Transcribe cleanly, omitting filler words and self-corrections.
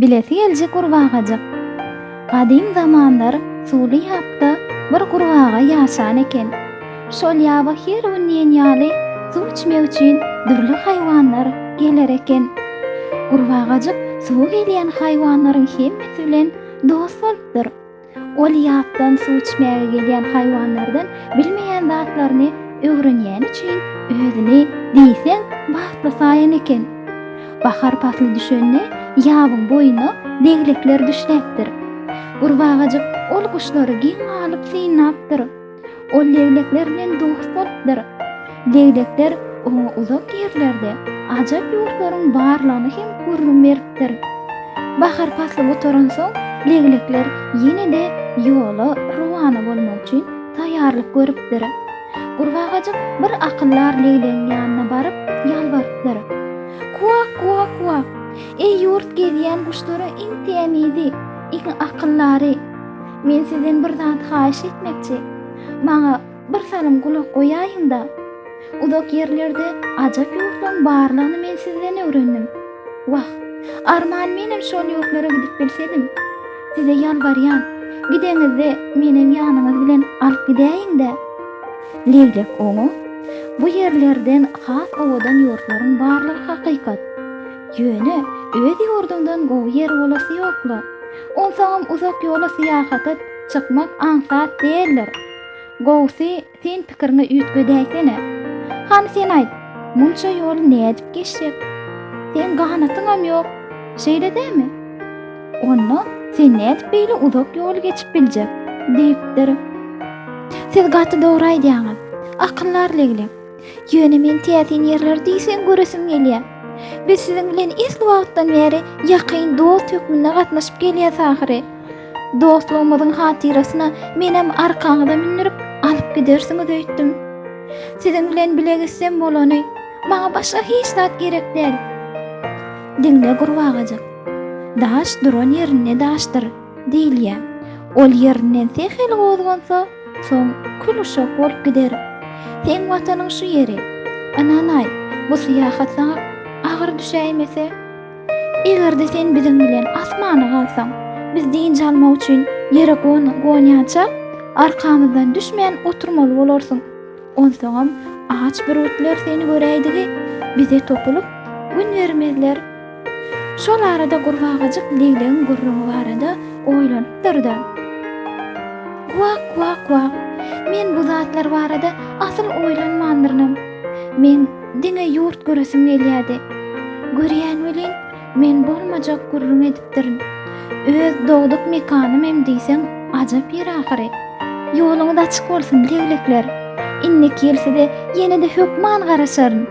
Bilesi geljek gurbagajyk. Gadym zamanlar suwly ýapda bir gurbaga ýaşan eken. Şol ýaba her gün diýen ýaly suw içmek üçin dürli haýwanlar geler eken. Gurbagajyk suwa gelýän haýwanlaryň hemmesi bilen dost bolupdyr. Ol ýapdan suw içmäge gelýän haýwanlardan bilmeýän zatlaryny öwrenýäni üçin özüni diýseň bagtly saýan eken. Bahar pasly düşende ýabyň boýuna leglekler düşläpdir. Gurbagajyk ol guşlary geň galyp synlapdyr. Ol leglekler bilen dost bolupdyr. Leglekler oňa uzak ýerlerde ajap ýurtlaryň barlygyny hem gürrüň beripdir. Bahar pasly gutaransoň, leglekler ýene-de ýola rowana bolmak üçin taýýarlyk görüpdir. Gurbagajyk bir akyldar leglegiň ýanyna baryp, ýalbarypdyr. Kuak, kuak, kuak! Eý, ýurt gezýän guşlaryň iň tämizi, iň akyldary! Men sizden bir zat haýyş etmekçi. Maňa bir salym gulak goýaýyň-da. Uzak ýerlerde ajap ýurtlaryň barlygyny men sizden öwrendim. Wah, arman menem şol ýurtlara gidip bilsedim. Size ýalbarýan, gideňizde menem ýanyňyz bilen alyp gidäýiň-dä. Leglek oňa, Bu ýerlerden has owadan ýurtlaryň barlygy hakykat. Ýöne öz ýurduňdan gowy ýer bolasy ýok-la. Onsoňam uzak ýola syýahata çykmak aňsat däldir. Gowusy, sen pikiriňi üýtgedäýsene. Hany sen aýt, munça ýoly nädip geçjek? Seň ganatyňam ýok, şeýle dälmi? Onda sen nädip beýle uzak ýoly geçip biljek? diýipdir. Siz gaty dogry aýdýaňyz, akyldar leglek. Ýöne men täsin ýerleri diýseň göresim gelýär. Biz siziň bilen esli wagtdan bäri ýakyn dost hökmünde gatnaşyp gelýäs ahyry. Dostlugymyzyň hatyrasyna menem arkaňyza mündürip alyp gidersiňiz öýtdüm. Siziň bilen bile gitsem bolany, maňa başga hiç zat gerek däl. Diňle gurbagajyk. Daş duran ýerinde daşdyr diýilýär. Ol ýerinden sähel gozgansa, Soň kül-uşak bolup gider. Seň watanyň şu ýeri. Ynanaý, bu syýahat saňa agyr düşäýmese. Eger-de sen biziň bilen asmana galsaň, biz dynç almak üçin ýere gonýançak, arkamyzdan düşmän oturmaly bolarsyň. Onsoňam aç bürgütler seni göräýdigi, bize topulyp, gün bermezler. Şol arada gurbagajyk leglegiň gürrüňi barada oýlanypdyr-da, Wak, wak, wak, men bu zatlar barada asyl oýlanmandyrynam. Meň diňe ýurt göresim gelýärdi. Görýän welin, men bolmajak gürrüň edipdirin. Öz dogduk mekanym hem diýseň ajap ýer ahyry. Ýoluňyz açyk bolsun, leglekler! Indiki ýyl size ýene-de hökman garaşaryn.